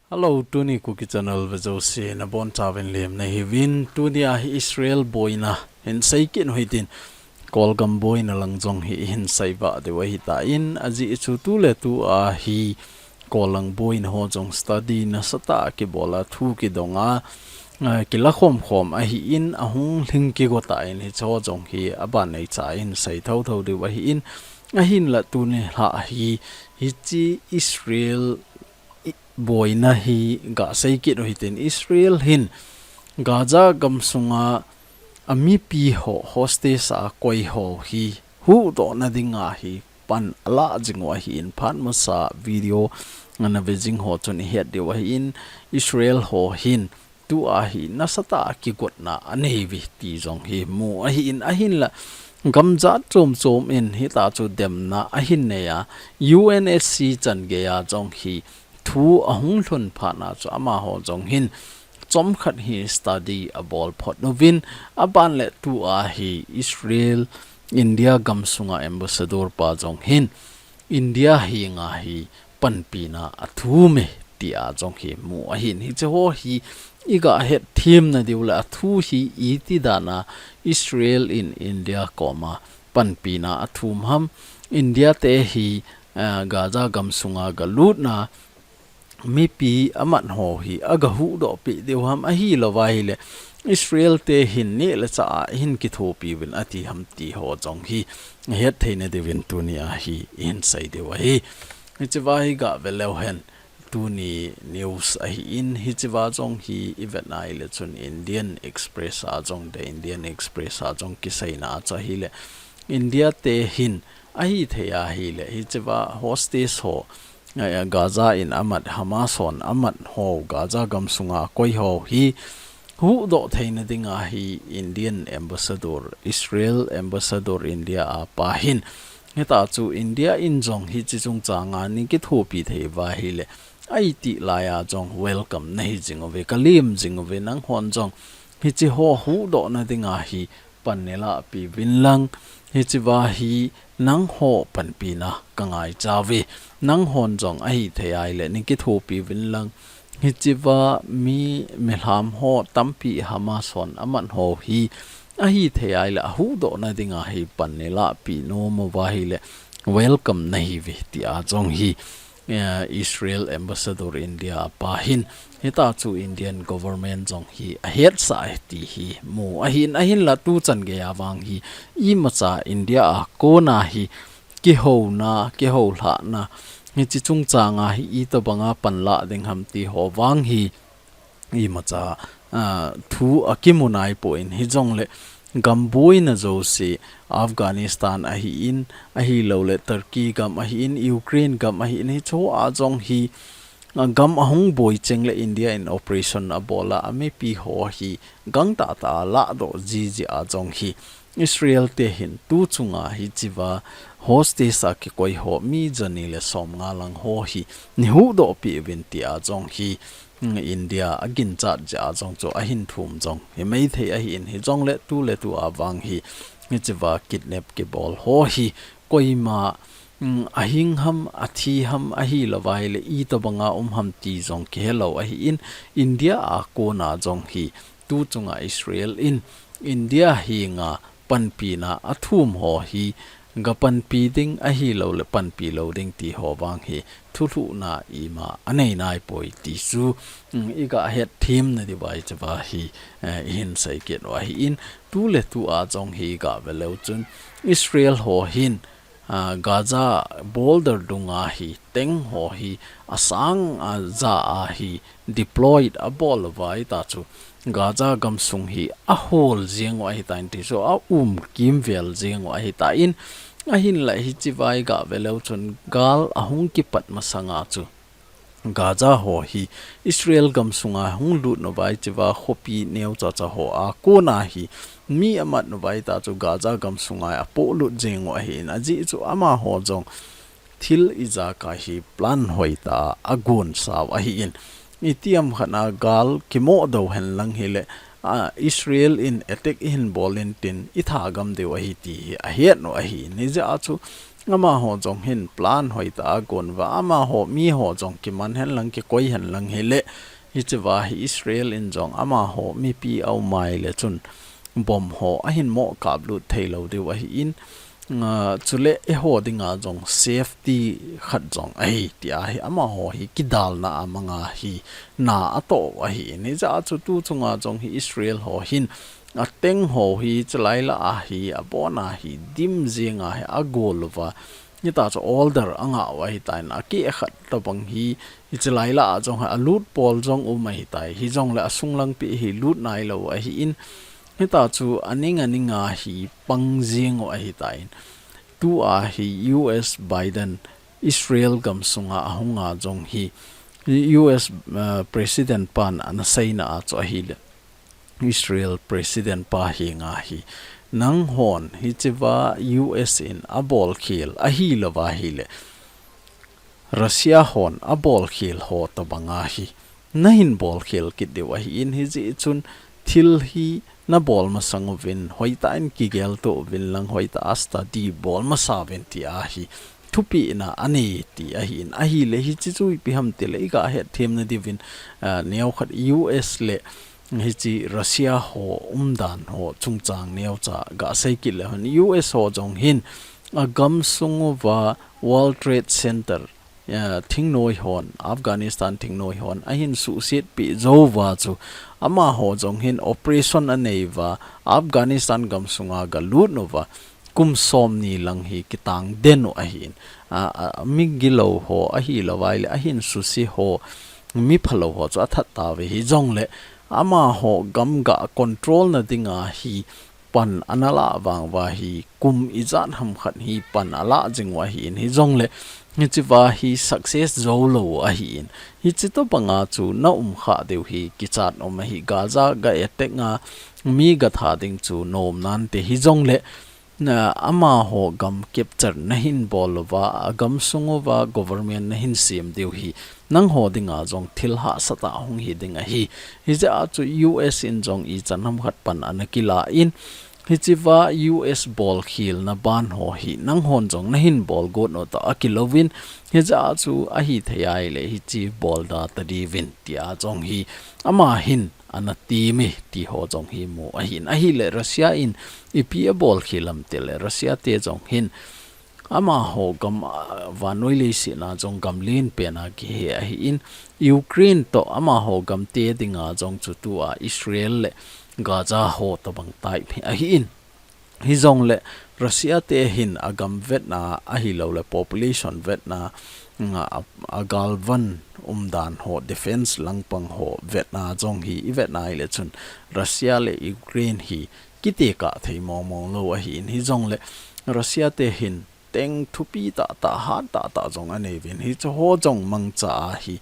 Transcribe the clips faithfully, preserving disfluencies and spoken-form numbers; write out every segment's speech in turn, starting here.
Hello, tuni Kuki Channel vejouse nabonchauvin lemna hiuvin, tuni a hi Israel boina hin seikit uhitin, Kolgam boina lang jong hi hin seivah diu ahitan, ajeh chu tuletu a hi Kolgam boina ho jong study nasatah a kibol a thu kidong a, a, kilakhom khom ahin, ahung lhing kigo tan hicheho jong hi aban neicha hin sei thotho diu ahin, ahinla tuni lha hi, hiche Israel i-, boina hi ga seikit uhitin, Israel hin Gaza gamsunga amipi ho hostage a koi ho hi huhdohna dinga hi pan ala jing u ahin, phat masa video nana ve jing ho chun ihet diu ahin, Israel ho hin tua hi nasatah a kigotna anei uve ti jong hi mu ahin, ahinla gamjat chom chom in hitia chu demna ahin nei a, U N S C chan geiya jong hi thu ahung lhun phat a chu amaho jong hin chomkhat hi study abol phot uvin, aban le tua hi Israel India gamsunga ambassador pa jong hin India henga hi panpina athum e tia jong hi mu ahin, hicheho hi iga hetthem nadiu le athu hi iti dan a Israel in India koma panpina athum ham, India te hi, eh, Gaza gamsunga galutna mipi amat ho hi aga huhdoh peh diu ham, ahilou va ahile Israel te hin neh le chah a hin kithopi uvin ati ham ti ho jong hi het theina diuvin tuni a hi hin sei diu ahi. Hichea hi ga ve leu hen, tuni news ahin, hichea jong hi i vet nai le chun Indian Express a jong, The Indian Express a jong kiseina a chu ahile India te hin ahithei ahile hichea hostage ho, eh, Gaza in amat, Hamas hon amat ho, Gaza gamsunga koi ho hi huhdoh theina dinga hi Indian ambassador, Israel ambassador India a pa hin, hitia chu India in jong hiche chungchanga nei kithopi thei uva ahile, aiti laiya jong welcome nahi jing uve, kalem jing uve, nanghon jong hicheho huhdohna dinga hi pan neilah peh uvin lang, hichea hi nangho panpina kangaicha uve, nanghon jong ahithei ahile nei kithopi uvin lang, hichea mi, milham ho tampi Hamas hon amat ho hi ahithei ahile ahuhdohna dinga hi pan neilah peh nom uva ahile welcome nahi uve tia jong hi, eh, Israel ambassador India a pa hin, hitia chu Indian government jong hi ahetsah e ti hi mu ahin, ahinla tuchan geiya vang hi imacha India a kona hi kihouna, kihoulhahna hiche chungchanga hi itobanga panlah ding ham ti ho vang hi imacha, ah, thu akimu naipoi, hijongle gam boina jouse, Afghanistan ahin, ahilouleh Turkey gam ahin, Ukraine gam ahin, hicheho a jong hi, ah, gam ahung boi cheng le India in operation abol a, amipi ho hi gangtah tah a lahdoh jiji a jong hi Israel te hin tuchunga hichea hostage a kikoi ho mi jani le somnga lang ho hi nei huhdoh peh uvin tia jong hi, mm, India aginchat jeh a jong chu ahin thum jong hi maithei ahin, hijongle tuletu a vang hi hichea kidnap kibol ho hi koima, mm, ahing ham, athi ham, ahilouva ahile itobanga um ham ti jong kihelou ahin, India a kona jong hi tuchunga Israel in India henga panpina athum ho hi gapanpi ding ahilouleh panpi lou ding ti ho vang hi thulhuhna ima anei naipoi ti chu, mm, iga hetthem nadiuva hichea hi, eh, ihin seikit u ahin, tuletu a jong hi ga ve leu chun Israel ho hin, ah, Gaza border dunga hi tank ho hi asang, ah, ja a hi deployed abol uva ahita chu Gaza gamsung hi ahol jeng u ahitan ti chu aum kimvel jeng u ahitan, ahinla hichea ga ve leu chun gal ahung kipat masanga chu Gaza ho hi Israel gamsunga hung lut nauva hichea khopi neocha cha ho a kona hi mi amat nauva ahita chu Gaza gamsunga apohlut jeng u ahin, ajeh chu amaho jong thil ijakai hi plan hoitah a agonsau ahin, itiham khat a gal kimoh dou henlang hile, a, Israel in attack ihin bol intin, itha gam diu ahi ti hi ahet u ahi. Hijeh a chu amaho jong hin plan hoitah a agon uva, amaho miho jong kiman hen lang, kikoi hen lang hileh, hichea hi Israel in jong amaho mipi aum a ahileh chun bomb ho ahin mo kap lut thei lou diu ahin, a, chuleh eiho dinga jong safety khat jong ahi ti ahi, amaho hi kidalna a manga hi na atoh u ahin. Hijeh a chu tu chunga jong hi Israel ho hin ateng ho hi chulai lah a hi, abon a hi, dim jing a hi agol uva, hitia chu order angah u ahitan, akeh khat tobang hi, hichulai lah a jong hi alut pol jong um ahitai, hijongleh asung langpi hi lut nailou ahin, hitia chu aning aning a hi pang jing u ahitan. Tua hi U S Biden Israel gamsunga ahunga jong hi U S, uh, President pan ana seina a chu ahileh, Israel President pa henga hi, nanghon hichea U S in abolkhel ahilouva ahileh, Russia hon abolkhel ho tobanga hi nahin bolkhel kit diu ahin, hijeh chun thil hi nabol masang uvin, hoitah in kigeltoh uvin lang, hoitah a study bol masa uvin ti ahi, thupeh na anei ti ahin, ahileh hiche chu ipi ham tileh, iga hetthem nadiuvin, a, neokhat U S le hiche Russia ho umdan ho chungchang neocha gasei kit leh hen, U S ho jong hin agamsung uva World Trade Center, a, thingnoi hon, Afghanistan thingnoi hon ahin suhsetpeh jou uva chu, amaho jong hin operation anei uva, Afghanistan gamsunga galut uva, kum somni lang hi kitang den u ahin. A, a, migilou ho ahilouva ahileh, ahin suse ho, miphalou ho chu athat tauve, hijongleh amaho gam ga control na dinga hi pan ana lah vang uva hi, kum ijat ham khat hi pan alah jing u ahin, hijongleh hichea hi success jou lou u ahin. Hiche tobanga chu na um kha diu hi kichat um ahi, Gaza ga attack a mi gatha ding chu nom nante, hijongleh na amaho gam capture nahin bol uva, agamsung uva government nahin sem diu hi, nangho dinga jong thil hahsatah hung hi ding ahi. Hijeh a chu U S in jong ichan ham khat pan ana kilah in, hichea U S bolkhelna ban ho hi nanghon jong nahin bol got u tah a kilouvin, hijeh a chu ahithei ahileh hiche bol da tadiuvin tia jong hi ama hin ana ti mi ti ho jong hi mu ahin. Ahileh Russia in ipi abolkhel ham tileh, Russia te jong hin amaho gam, a, vannoi leiset a jong gam lenpen a kihe ahin, Ukraine toh amaho gamte dinga jong chu tua Israel le Gaza ho tobang type hi ahin. Hijongleh Russia te hin agam vetna ahilouleh population vetna, nga, a, agalvan umdan ho, defense langpang ho vetna jong hi ivetna ahileh chun Russia le Ukraine hi kitekah thei mong mong lou ahin, hijongleh Russia te hin teng thupi tahtah, hat tahtah jong anei uvin, hiche ho jong mangcha a hi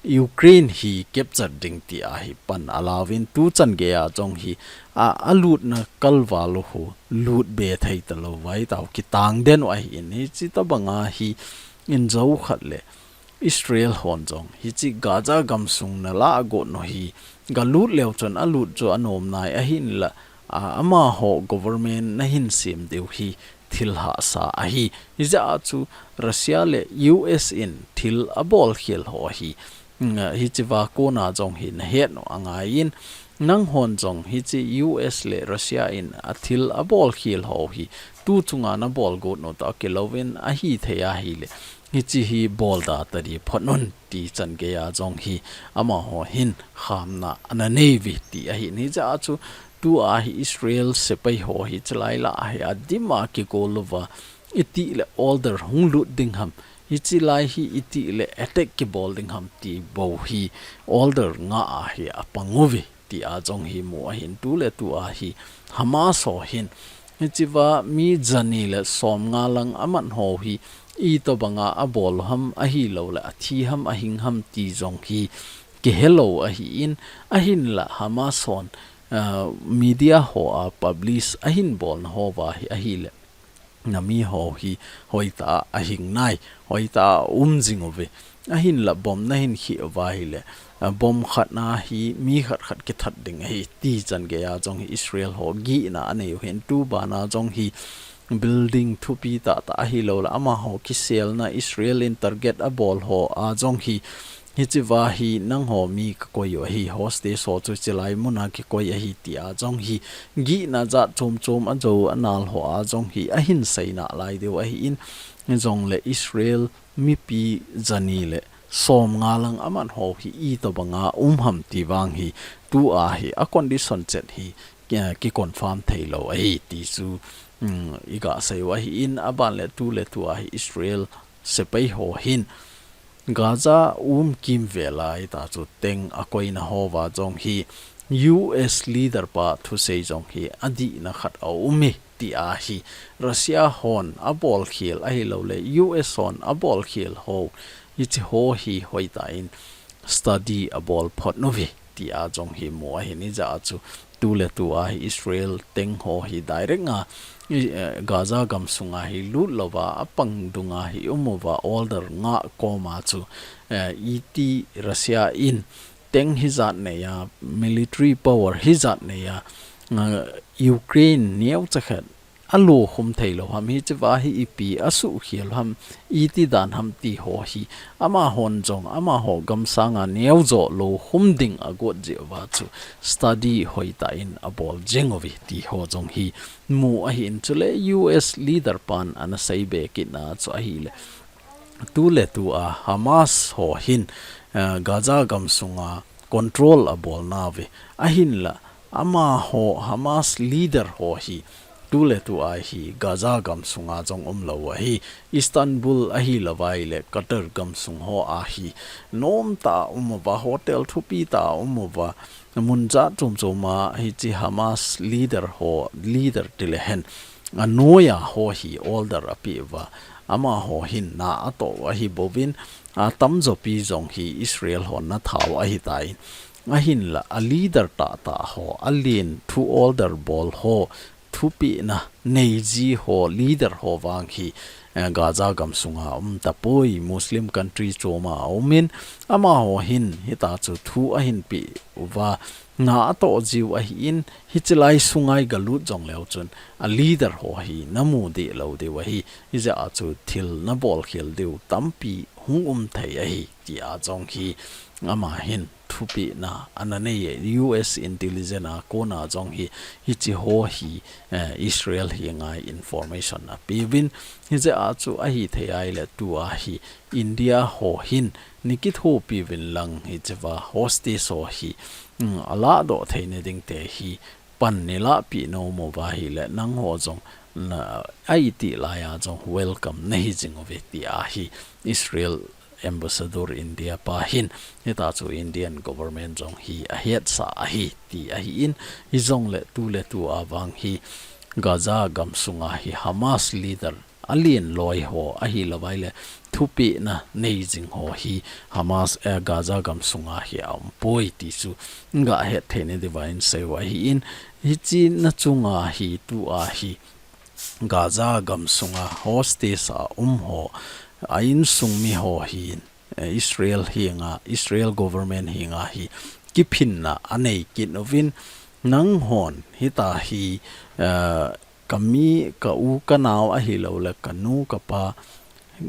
Ukraine hi capture ding tia hi pan alauvin, tuchan geiya jong hi a, alutna kalval u khu lut be thei talou vai tau, kitang den u ahin, hiche tobanga hi in jou khat le Israel hon jong hiche Gaza gamsung nalah got u hi, galut leu chun alut chu anom nai ahinlah, a, amaho government nahin sem diu hi thil hahsa ahi. Hijeh a chu Russia le U S in thil abolkhel ho hi, mm, hichea kona jong hi nahet u angaiyin, nanghon jong hiche U S le Russia in athil abolkhel ho hi tu chunga nabol got u tah a kilouvin, ahithei ahileh hiche hi bol da tadi phot un ti chan geiya jong hi amaho hin khamna ana nei uve ti ahin. Hijeh a chu tua hi Israel sepai ho hi chulai lah a hi adim a kigol uva, itih le order hung lut ding ham, hiche lai hi itih le attack kibol ding ham ti bou hi order nga a hi apang uve tia jong hi mu ahin. Tu le tua hi Hamas ho hin hichea mi jani le somnga lang amat ho hi itobanga abol u ham ahilouleh athi ham ahing ham ti jong hi kihelou ahin, ahinlah Hamas hon, ah, media ho a publish ahin bolna ho uva hi ahileh na mi ho hi hoitah a hing nai, hoitah a um jing uve. Ahinla bomb na hin khih uva ahile, a, bomb khat na hi mi khat khat kithat ding ahi ti chan gei a jong hi Israel ho gihna anei u hin, tu bana jong hi building thupi tahtah ahilouleh amaho kiselna Israel in target abol ho a jong hi, hichea hi nangho mi kakoi u ahi, hostage ho chu chilai muna kikoi ahi tia jong hi gihna jat chom chom ajo anal ho a jong hi ahin seina lai diu ahin, hijongle Israel mipi jani le somnga lang aman ho hi itobanga um ham ti vang hi tua hi a condition chet hi, eh, kiconfirm theilou ahi ti chu, um, iga sei u ahin, aban le tu le tua hi Israel sepai ho hin Gaza um kimvel a hita chu tank akoina hoa jong hi U S leader pa thusei jong hi adihna khat aum e tia hi Russia hon abolkhel ahilouleh U S hon abolkhel ho, hiche ho hi hoitah in study abol phot uve tia jong hi mu ahin, hijeh a chu tu le tua hi Israel tank ho hi direct nga, i, eh, Gaza gamsunga hi lut louva, apang dunga hi um uva, order nga koma chu, eh, iti Russia in tank hijat neiya, military power hijat neiya, eh, Ukraine neocha khat alo khum theilou ham, hichea hi ipi asuhkhel ham, iti dan ham ti ho hi amahon jong amaho gamsanga neojo lo khum ding agot jeh uva chu study hoitah in abol jing uve ti ho jong hi mu ahin, chule U S leader pan ana seibe kitna chu ahile, tu le tua Hamas ho hin, eh, Gaza gamsunga control abolnauve. Ahinla, amaho Hamas leader ho hi tu le tua hi Gaza gamsunga jong umlou ahi, Istanbul ahilouvai le Qatar gamsung hoa hi nomtah a um uva, hotel thupi tah a um uva, mun jat chom choma hiche Hamas leader ho, leader tile hen, anoiya ho hi order apeh uva, amaho hin na atoh u ahi bouvin, atamjopi jong hi Israel hon ana thau ahitai. Ahinla, a leader tahtah ho, alen thu order bol ho, thupehna neiji ho, leader ho vang hi, eh, Gaza gamsunga aumtapoi, Muslim country choma aumin, amaho hin hita chu thu ahin peh uva, na atoh jiu ahin, hiche lai sunga igalut jongleu chun, a leader ho hi namu dehlou diu ahi, hijeh a chu thil nabolkhel diu tampi hung um thei ahi, tia jong hi ama hin thupehna ana neiye. U S intelligence a kona jong hi, hiche ho hi, eh, Israel henga information apeuvin, hijeh a chu ahithei ahile tua hi India ho hin nei kithopiuvin lang hichea hostage ho hi, um, alahdoh theina dingte hi pan neilahpeh nom uva ahile nangho jong na, a itih laiya jong welcome nahi jing uve tia hi Israel ambassador India pa hin, hita chu Indian government jong hi ahetsah ahi ti ahin, hijongle tu le tua vang hi Gaza gamsunga hi Hamas leader alen loi ho ahilouvai le thupehna neijing ho hi Hamas, eh, Gaza gamsunga hi aumpoi ti chu gahet theina diuva insei u ahin, hiche na chunga hi tua hi Gaza gamsunga hostage a um ho, a insung mi ho hi, eh, Israel henga, Israel government henga hi kiphinna anei kit uvin, nanghon hita hi, eh, kami, ka u, ka nao ahilouleh ka nu, ka pa,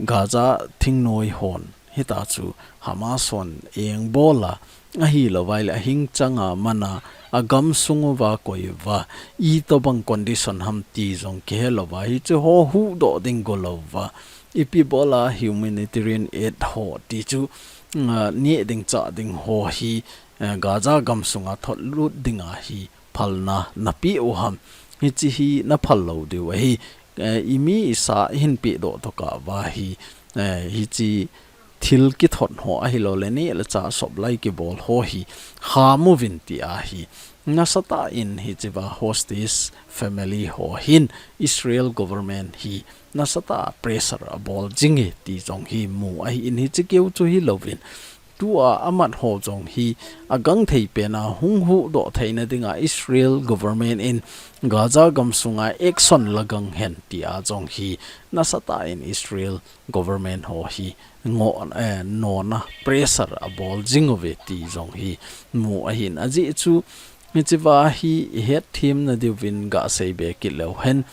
Gaza thingnoi hon hita chu Hamas hon engbol a, ahilouvai le ahing changa mana, agamsung uva koi uva, itobang condition ham ti jong kihelouva, hiche ho huhdoh ding golouva, ipi bola humanitarian aid ho ti chu, ah, neh ding chah ding ho hi, eh, Gaza gamsunga thotlut dinga hi phalna napeh u ham? Hiche hi naphal lou diu ahi. Eh, imi isa ihin pehdoh tokah uva hi, eh, hiche thil kithot ho ahilouleh neh le chah supply kibol ho hi kham uvin tia hi nasatah in hichea hostage family ho hin Israel government hi nasatah pressure abol jinge ti jong hi mu ahin, hiche keu chu hilouvin tua amat ho jong hi agangthei pena hung huhdoh theina dinga Israel government in Gaza gamsunga action la gang hen tia jong hi nasatah in Israel government ho hi ngo, eh, nona pressure abol jing uve ti jong hi mu ahin. Ajeh chu hichea hi ihet themna diuvin gasei be kit leu hen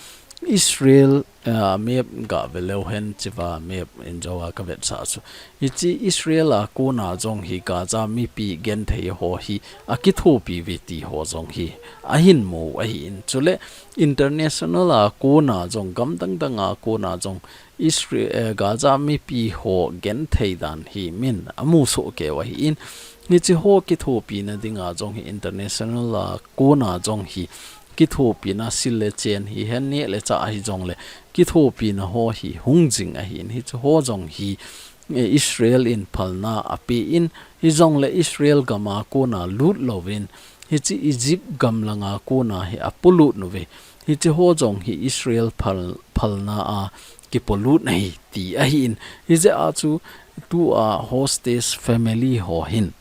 Israel, eh, map gave leu hen hichea map in joh a kavetsah chu. Hiche Israel a kona jong hi Gaza mipi genthei ho hi akithopi uve ti ho jong hi ahin mu ahin. Chule international a kona jong gam dang dang a kona jong Israel, eh, Gaza mipi ho genthei dan hi min amu soh keu ahin. Hiche ho kithopina dinga jong hi international a kona jong hi kithopina sil le chen hihen neh le chah hijongle kithopina ho hi hung jing ahin. Hiche ho jong hi, eh, Israel in phalna apen hijongle Israel gam a kona lut louvin hiche Egypt gam langa kona hi apolut uve. Hiche ho jong hi Israel phal, phalna a kipolut ahi ti ahin. Hijeh a chu tua hostage family ho hin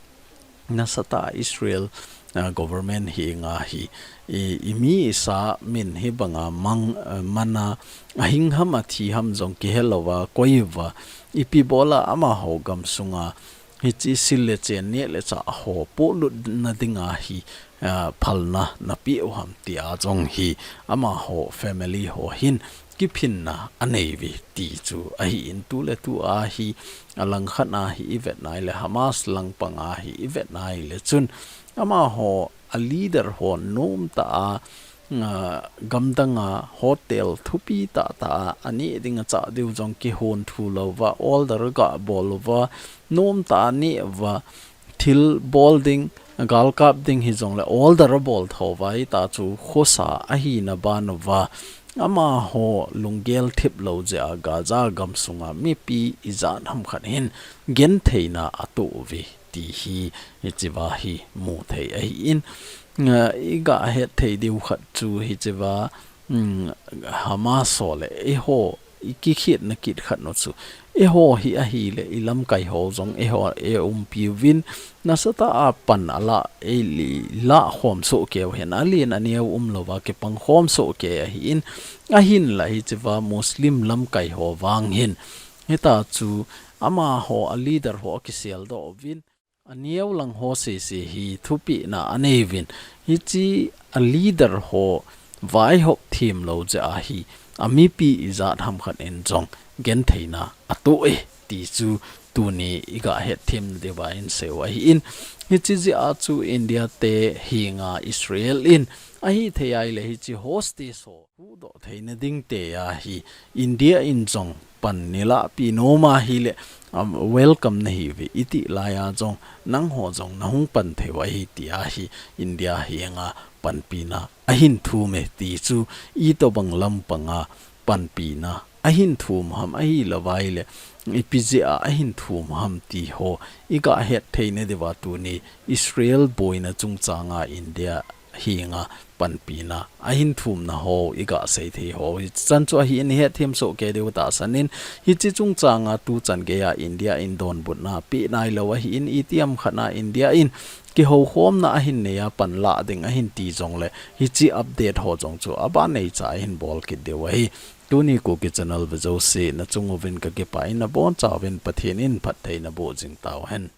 nasatah a Israel, ah, government henga hi i, imi isa min hibanga mang, ah, mana ahing ham athi ham jong kihelouva koiuva ipi bola amaho gamsunga hiche sil le chen neh le chah ho polutna dinga hi, ah, phalna napeh u ham tia jong hi amaho family ho hin kiphinna anei uve ti chu ahin. Tu le tua hi alangkhat a hi ivet nai le Hamas langpang a hi ivet nai le chun amaho a leader ho nomtah a, ah, gam dang a hotel thupi tahtah a aneh ding achah diu jong kihon thu louva, order gabol uva, nomtah a neh uva, thil bol ding, galkap ding hijongle order abol thouva, hita chu khosa ahina ban uva, amaho lunggel thip lou jeh a Gaza gamsunga mipi ijat ham khat hin gentheina atoh uve ti hi hichea hi mu thei ahin. Ah, igahet thei diu khat chu hichea, um, Hamas ho le eiho ikikhetna kit khat u chu, eiho hi ahile ilamkai ho jong eiho eiumpiuvin, nasatah a pan ala, eilah khom soh keu hen, alen aneo umlouva kipang khom soh kei ahin. Ahinla hichea Muslim lamkai ho vang hin hita chu amaho a leader ho akiseldoh uvin, aneo lang ho sese hi thupehna anei uvin, hiche a leader ho vaihop them lou jeh a hi amipi ijat ham khat in jong gentheina atoh e ti chu tuni igahet themna diuva inseiu ahin. Hiche jeh a chu India te henga Israel in ahithei ahile hiche hostage ho huhdoh theina ding tia hi India in jong pan neilahpi nom ahile, um, welcome nahiuve, iti laiya jong nangho jong nahung pan theiu ahi tia hi India henga panpina ahin thum e ti chu itobang lampanga panpina ahin thum ham, ahilouva ahile ipi jeh a ahin thum ham ti ho igahet theina diuva tuni Israel boina chungchanga India henga panpina ahin thumna ho igasei thei ho hichan chu ahin, ihet them soh kei diu tahsan in, hiche chungchanga tuchan geiya India in donbutna apeh nailou ahin, itiham khat a India in kihoukhomna ahin neiya panlah ding ahin ti jongle hiche update ho jong chu aban neicha ahin bol kit diu ahi. Tuni Kuki channel vejouse nachung uvin kakipah in, nabonchauvin Pathen in phattheina boh jing tauhen.